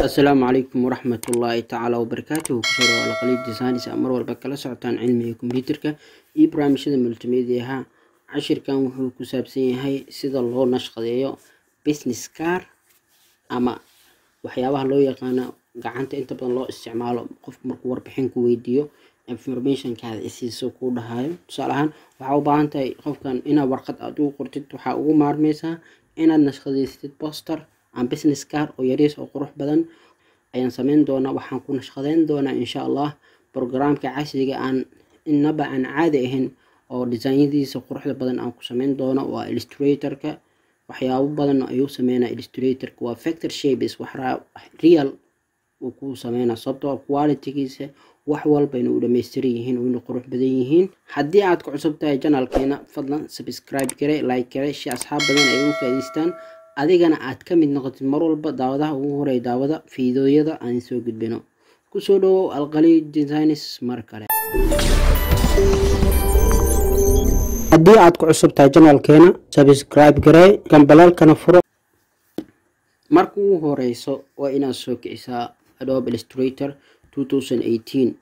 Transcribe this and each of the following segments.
Asalaamu calaykum waraxmatullaahi tacaala wabarakaatuhu. Kusoo dhawaada Alkhaliij Designs, mar walba kala socotaan cilmiga kombiyuutarka iyo barnaamijyada multimediaha. Cashirkan wuxuu ku saabsan yahay sida loo nashqadeeyo business card ama waxyaabaha loo yaqaano gacanta inta badan loo isticmaalo qofku markuu warbixin ku weydiiyo, informationkaada isiiso kuu dhahayo. Tusaale ahaan, waxaa u baahan tahay qofkan inaad warqad aad ugu qortid. Waxaa ugu maarmeysaa inaad nashqadeysatid poster ama business card oo yariis oo qurux badan ayaan sameyn doonaa. Waxaan ku nashqadeyn doonaa, insha Allah, programka casriga aan inaba aan caadi ahayn oo designyadiisa quruxda badan aan ku sameyn doono, waa Illustratorka. Waxyaabo badan ayuu sameynaa Illustratorka. Waa vector shapes, wax real uu ku sameynaa, sababtoo qualitygiisa wax walba inay u dhammaystiran yihiin oo inay qurux badan yihiin. Haddii aad ku cusub tahay channelkeena, fadlan subscribe gare, like gare, si asxaab badan ay ugu faa'iidaystaan, adigana aad ka mid noqotid mar walba daawadaha ugu horeeya daawada fiidooyada aan soo gudbino. Kusoo dhawow Alkhaliij Designs mar kale. Haddii aad ku cusub tahay channelkeena, subscribe gare, gambalaalkana furo. Marka ugu horeyso waa inaad soo kicisaa Adobe Illustrator 2018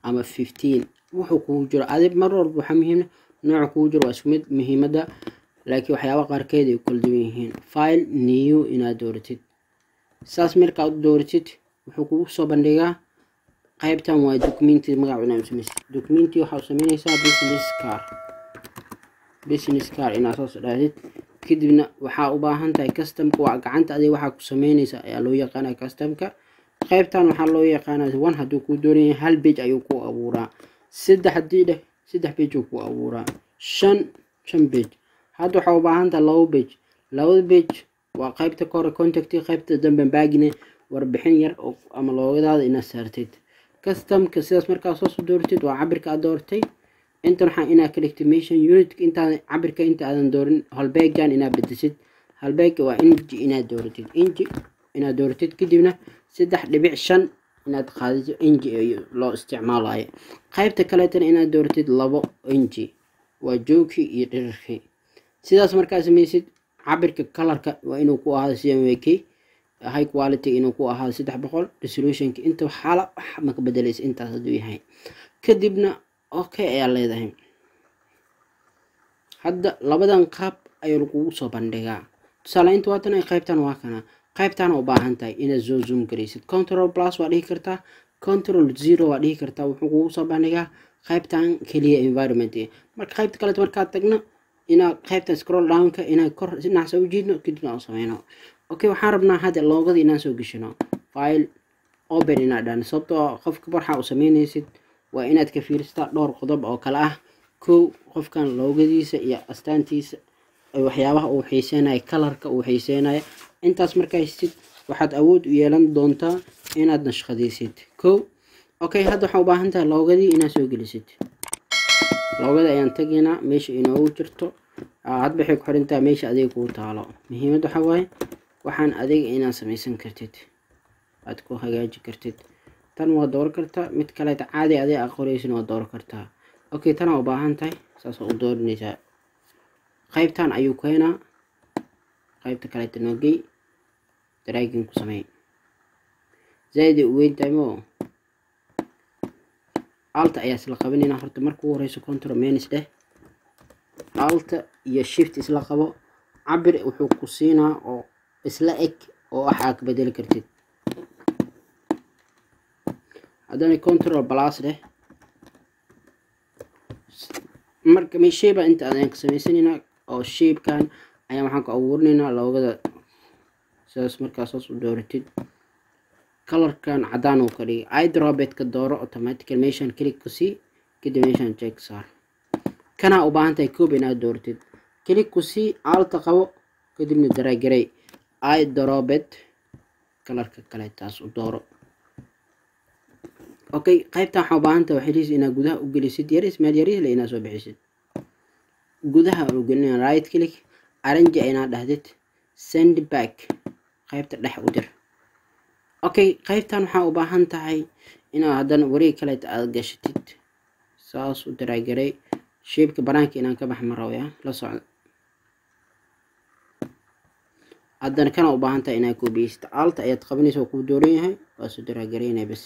ama 15 wuxuu kugu jiro adig. Mar walba waxaa muhiim nooca kugu jiro waa isku mid muhiimadda, laakiin waxyaaba qaarkeed ay kala duwan yihiin. File, new inaad dooratid. Saas markaad u dooratid, wuxuu kugu soo bandhigaa qaybtan. Waa documenti magac inaad samaysid. Documenti waxaa u sameynaysaa business card. Business card inaad saas dhahdid, kadibna waxaa u baahan tahay customka. Waa gacanta adiga waxaa ku sameynaysa ayaa loo yaqaanaa customka. Qaybtan waxaa loo yaqaanaa one. Hadduu kuu dooran yahay, hal page ayuu ku abuuraa. Saddex haddii dheh, saddex page uu ku abuuraa. Shan, shan page. Hadda waxaa u baahan tahay labo page. Labada page waa qaybta kore contact, qaybta dambe baagine warbixin yar oo ama loogadaada inaad saartid. Customka sidaas markaa soo dooratid, waa cabirka aad doortay. Intan waxaa inaad ka dhigtay meeshan unit. Intaan cabirka inta aadan doorin, halbeegan inaad bedesid. Halbeega waa inji inaad dooratid, inji inaad dooratid, kadibna 3.5 inaad qaadito inji loo isticmaalayo. Qaybta kaleetana inaad dooratid 2 inji, waa joogkii iyo dhirirkii. Sidaas markaa samaysid, cabirka colorka waa inuu ku ahaado CMYK, high quality inuu ku ahaado 300, resolutionka inta xaala wax ma ka bedelaysa intaas hadduu yahay. Kadibna okay ayaa leedahay. Hadda labadan qaab ayaa lagugu soo bandhigaa. Tusaale, inta waatan ay qaybtan waa kana. Qaybtan u baahan tahay inaad soo zoom garaysid. Control plus waa dhihi kartaa, control zero waa dhihi kartaa. Wuxuu kugu soo bandhigaa qaybtan keliya, environment. Marka qaybta kaleeto markaad tagno, inaad qaybta scroll downka inaan kor dhinac soo ujiidno, kadibna aan sameyno. Okay, waxaan rabnaa hadda loogada inaan soo geshino. File, open inaad dhahno, sababtoo qofka waxaa u sameynaysid waa inaad ka fiirsataa dhowr qodob oo kale ah. Kow, qofkan loogadiisa iyo astaantiisa, waxyaabaha uu xiiseynayo, colorka uu xiiseynayo. Intaas markaa haysid, waxaad awood u yeelan doontaa inaad nashqadaysid. Kow, okay, hadda waxaa u baahan tahay loogadii inaad soo gelisid. Loogada ayaan tegaynaa meesha inoogu jirto. Hadba waxay ku xiran tahay meesha adiga kuu taalo. Muhiimad waxaa waaye waxaan adiga inaad samaysan kartid, aad ku hagaaji kartid. Tan waa dooran kartaa, mid kaleeta caadi adiga aad qoraysin waa dooran kartaa. Okay, tanaa u baahan tahay, saas u dooranaysaa. Qaybtan ayuu keenaa. Qaybta kaleeta noo gey, dragging ku sameey. Zaaid ay u weyn tahay mo. Alta ayaa isla qabanayna horta marka ugu horeyso. Control minus dheh, alta iyo shift isla qabo. Cabir wuxuu ku siinaa oo isla eg oo wax aad ka bedeli kartid. Haddana control plus dheh. Marka shape inta ayaan ka samaysanayna oo shapekan ayaan waxaan ku abuurinaynaa loogada. Sidaas markaa saas u dooratid, colorkan cadaan uu ka dhigay. Eyedropperka dooro, automatically meeshan click ku sii, kadib meeshan check saar. Kana u baahan tahay koob inaad dooratid, click ku sii, alta qabo, kadibna drag garey. Eyedropper colorka kale taas u dooro. Okay, qaybtan waxaa u baahan tahay waxyariis inaad gudaha u gelisid, yariis, meel yariis le inaad soo bixisid. Gudaha u gelinaya, right click, arrange inaad dhahdid, send back, qaybta dhex u dir. Okay, qaybtan waxaa u baahan tahay inaad haddana wareeg kaleeta aad gashatid. Saas u drag garay. Shapeka banaanka inaan ka bax ma rabo, ya la socdo. Haddana kana u baahan tahay inaad koobiyeysid, alta ayaad qabanaysa, waa kuu dooran yahay, waa soo daraagaraynaya bas.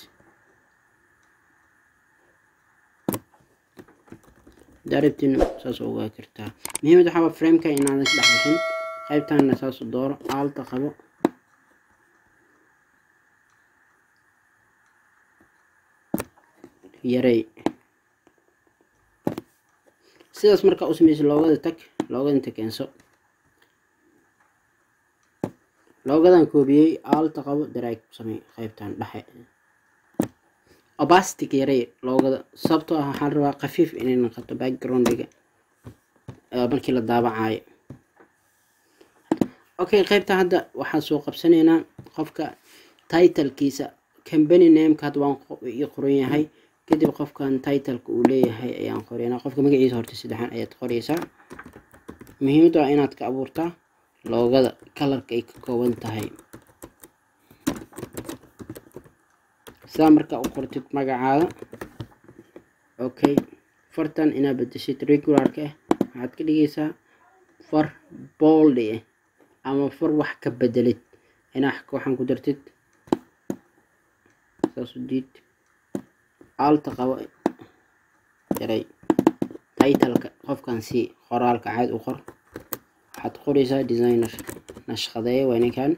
Daarabtin saas ogaa kartaa. Muhiimad waxaa frameka inaadan ka dhex bixin. Qaybtanna saas u dooro, alta qabo, yarey. Sidaas markaa u sameysa, loogada tag, loogada inta keenso. Loogadan koobiyey, alta qabo, daraag ku samey qaybtan dhexe, opacity yarey loogada, sababtoo ah waxaan rabaa khafiif inay noqoto backgroundiga markii la daabacayo. Okay, qaybta hadda waxaan soo qabsanaynaa qofka titlekiisa, company nameka hadda waan ii qoran yahay. Kadib qofkan titleka uu leeyahay ayaan qoraynaa. Qofka magaciisa horta saddexan ayaad qoraysaa. Muhiimadda waa inaad ka abuurtaa loogada kalarka ay ka kooban tahay. Sidaa markaa u qortid magacaada, okay, fartan inaad bedeshid regularka ah, waxaad ka dhigaysaa far bold ah ama far wax ka bedelid, inaa waxaan ku dartid. Saas u diid, alta qabo, yaray titleka qofkan. Si qoraalka caad u qor, waxaad qoraysaa designer, nashqadeeye waa ninkan.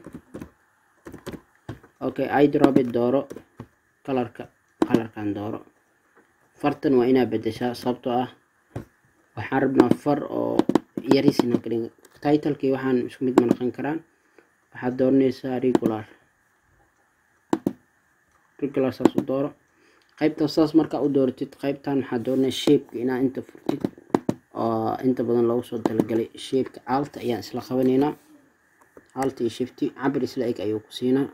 Okay, eyedropper dooro, kalarka, kalarkan dooro. Fartan waa inaad bedeshaa, sababtoo ah waxaan rabnaa far oo yaris inaan ka dhigo. Titlekii waxaan isku mid ma noqon karaan. Waxaad dooranaysaa regular, regular saas u dooro qaybta. Saas markaa u dooratid qaybtan, waxaad dooranaya shapeka inaa inta furtid oo inta badan loogu soo talagalay shapeka. Alta ayaan isla qabanaynaa, alta iyo shifti, cabir isla eg ayuu ku siinaa.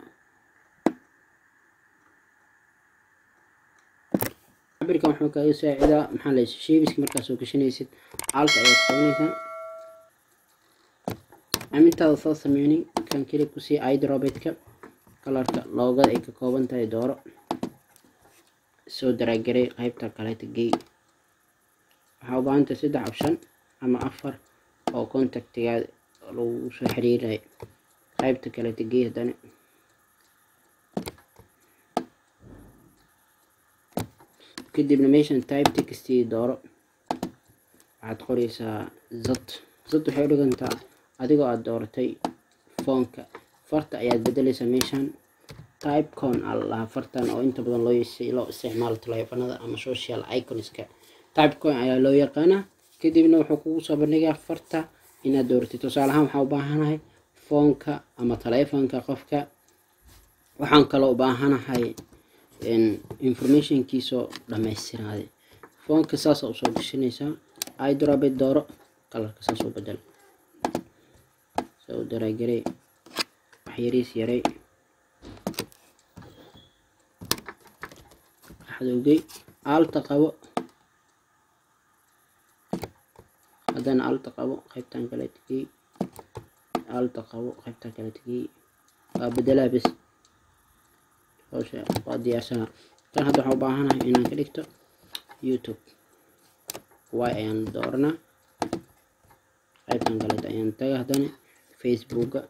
Cabirkan wuxuu kaaga saacidaa, maxaa la shapeska markaa soo gashanaysid, alta ayaad qabanaysaa. Amintaada soo sameynin kan keli kusii eyedropperka, kalarka loogada ay ka kooban tahay dooro, soo daraagarey, qaybta kaleeta gey. Waxaa u baahantahay 3 option ama 4 oo contactigaada lagu soo xiriirayo. Qaybta kaleeta gey haddana. Kadibna meeshan type text dooro, waxaad qoraysaa zad. Zad waxay u dhigantaa adigoo aad dooratay foonka, farta ayaad bedelaysaa. Meeshan typecon aa la dhahaa fartan oo inta badan loo isticmaalo taleefanada ama social iconska, typecon ayaa loo yaqaanaa. Kadibna wuxuu kugu soo bandhigaa farta inaad dooratid. Tusaale ahaan, waxaa u baahanahay foonka ama taleefanka qofka. Waxaan kaloo u baahanahay informationkiisoo dhammaystiraaday. Foonka saasa usoo gashanaysaa, eyedropper dooro, kalarka saas u bedel, soo daraagarey, wax yariis yaray, dhaxda ugey, alta qabo, haddana alta qabo, qaybtan kale tegey, alta qabo, qaybtan kale tegey, waa bedelaa bes. Hawsha waa diyaarsanaa. Tan hadda waxaan u baahanahay inaan ka dhigto YouTube, y ayaan dooranaa. Qaybtan kaleeta ayaan taga, haddana Facebooka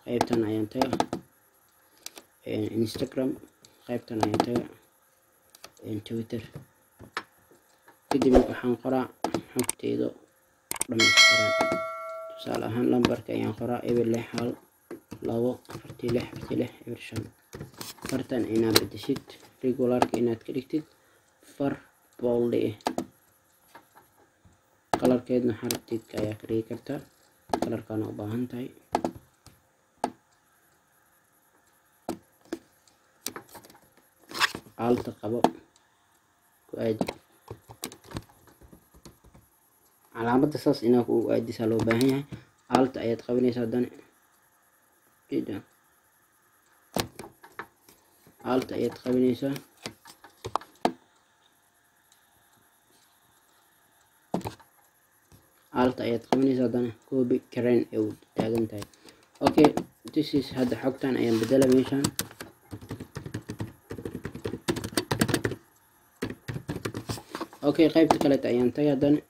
qaybtan ayaan taga, Instagram qaybtan ayaan taga, Twitter. Kadib waxaan qoraa xogteyda dhammaystiran. Tusaale ahaan, lambarka ayaan qoraa 0612 46 46 05. Fartan inaad bedeshid, regularka inaad ka dhigtid far bold ah, kalarkeedna xarabtiidka ayaa ka dhigi kartaa, kalarkaana u baahan tahay. Alta qabo, ku aadi calaamadda. Saas inaa ku aadisaa loo baahan yahay. Alta ayaad qabanaysaa, haddana alta ayaad qabanaysaa. Alta ayaad qabanaysaa, haddana copy karen ay u taagan tahay. Okay, this is hadda xogtan ayaan bedela meeshan. Okay, qaybta kaleeta ayaan tagay haddana.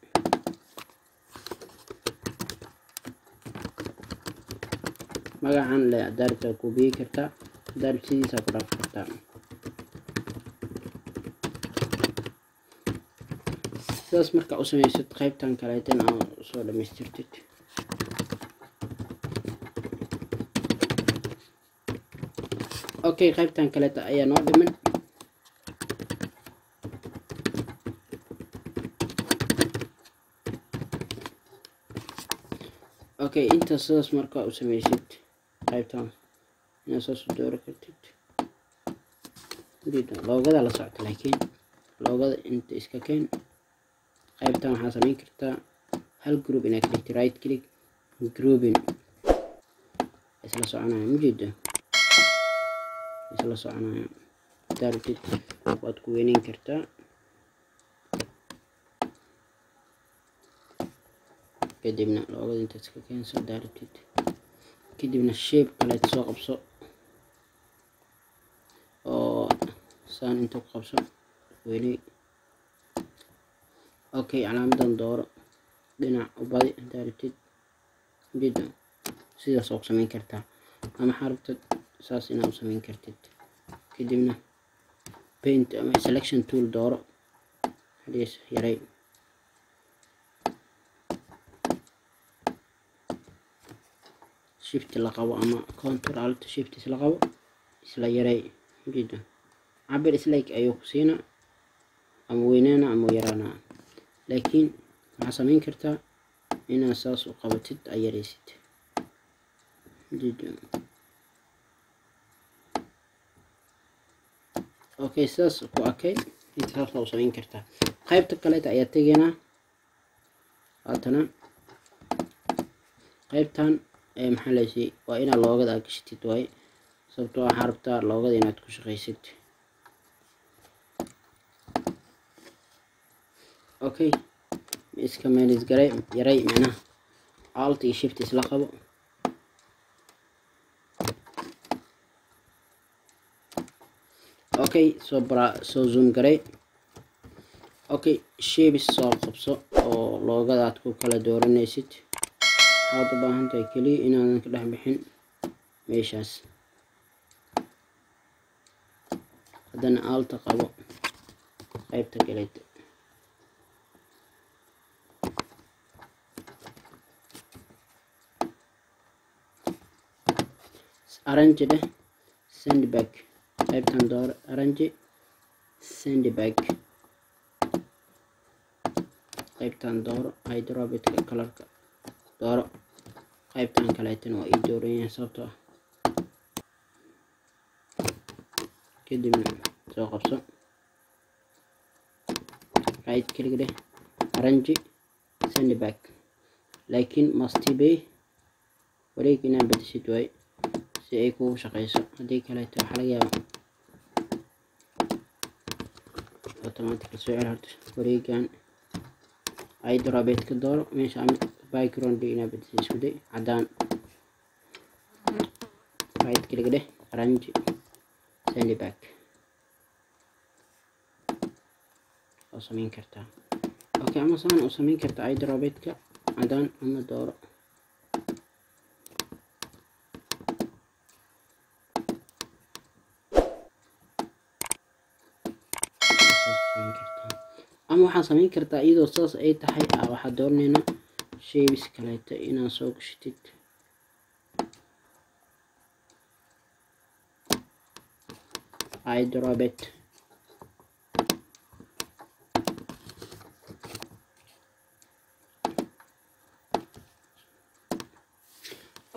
Magacan le daarta ku biyi kartaa, daar sidiisa ku dhaafi kartaa. Sidaas marka u samaysid qaybtan kaleetana aa soo dhamaystirtid. Okay, qaybtan kaleeta ayaa noo dhiman. Okay, inta sidaas marka u samaysid qaybtan inaad saas u doori kartid. Loogada la socota, laakiin loogada inta iska keen. Qaybtan waxaa samayn kartaa hal group inaad ka dhigtid, right click, grouping, isla soconaya, mujeeda isla soconaya. Daartid waad ku weyneyn kartaa, kadibna loogada inta iska keenso daartid, kadibna shape kaleet soo qabso oo saan inta ku qabso, weyney. Okay, calaamadan dooro, dhinac u badi daartid, ujeeda sidaas oo ku samayn kartaa, ama xarabta saas inaad u samayn kartid. Kadibna paint ama selection tool dooro, hadiis yaray. Shift la qabo ama control alt shift isla qabo, isla yaray, ujeeda cabir islike ayuu ku siina, ama weynaana ama yaraana. Laakiin waxaa samayn kartaa inaad saas u qabatid, ay yaraysid, ujeeda. Okay, sidaas ku arkay, inta saas u samayn kartaa. Qaybta kaleeta ayaa tegaynaa haatana. Qaybtan maxaa la yidhi, waa inaad loogada aad gashatid waaye, sababtoo waxaa rabtaa loogada inaad ku shaqaysid. Okay, iska manage garay, yaray, macnaha alt iyo shift isla qabo. Okay, soo bara, soo zoom garay. Okay, shapes soo qabso oo loogada aad ku kala dooranaysid. Waxaad u baahan tahay keliya inaadan ka dhex bixin meeshaas. Haddana alta qabo qaybta kaleeta. Arrange dheh, send back, qaybtan dooro, arrange, send back, qaybtan dooro, hydrobitka colorka dooro. Qaybtan kaleetana waa ii dooran yahay sababtoo ah. Kadibna soo qabso, right click dheh, arrange, send back, laakiin must be wareeg inaad bedeshid waay si ay kugu shaqeyso. Haddii kaleeto waxaa laga yaabaa automatic. Soo cel horta wareegan, eyedropet ka dooro meesha, background inaad bedeshid isku day, caddaan. Right click dheh, arrange, send back oo samayn kartaa. Okay, ama saan u samayn kartaa eyedropetka caddaan ama dooro. Ama waxaa samayn kartaa iyadoo saas ay tahay, waxaa dooraneynaa shapes kaleeto inaad soo gashatid. Eyedropet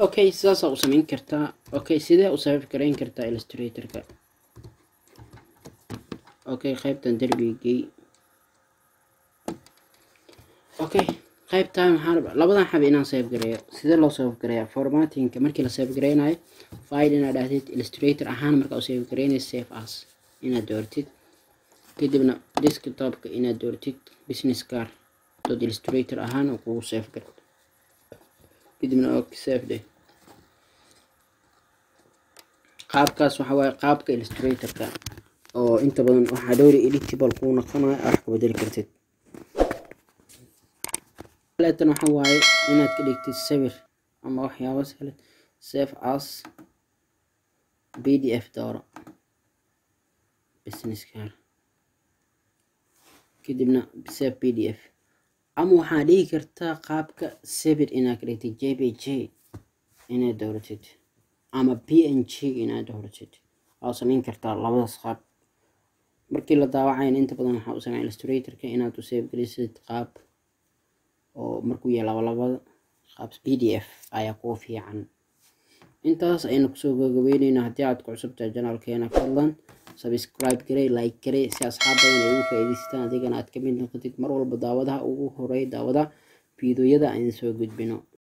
Okay, sidaasaa u samayn kartaa. Okay, sidee u save garayn kartaa Illustrator-ka? Okay, qaybtan derbiga gey. Okay, qaybtan waxaan rabaa labadan xab inaan save gareeyo. Sidee loo save gareeyaa? Formatting-ka markii la save gareynayo, file inaad dhahdid, Illustrator ahaan marka u save gareynayso, save as inaad dooratid, kadibna desktop-ka inaad dooratid, business card dot illustrator ahaan oo kugu save garo, kadibna ok, save dheh. Qaabkaas waxa waaye qaabka Illustrator-ka oo inta badan waxaa dhowri editable kuu noqonayo, wax ka bedeli kartid. Kaleetana waxa waaye inaad ka dhigtid sawir ama waxyaabo kale. Save as PDF dooro, business card, kadibna save PDF. Ama waxaa dhigi kartaa qaabka sawir inaad ka dhigtid, JPG inaad dooratid ama PNG inaad dooratid, waa samayn kartaa labadaas qaab. Markii la daawacayna inta badan waxaa u sameeya Illustratorka inaad u save gelisid qaab oo markuu yahay labalabada qaab, PDF ayaa kugu fiican. Intaas ayaynu kusoo gabagabeyneyna. Haddii aad ku cusubtahay channelkeena, fadlan subscribe garey, like garey, si asxaab badan ay ugu faa'iidaystaan, adigana aad ka mid noqotid mar walba daawadaha ugu horeey daawada fiidiyoyada aan soo gudbino.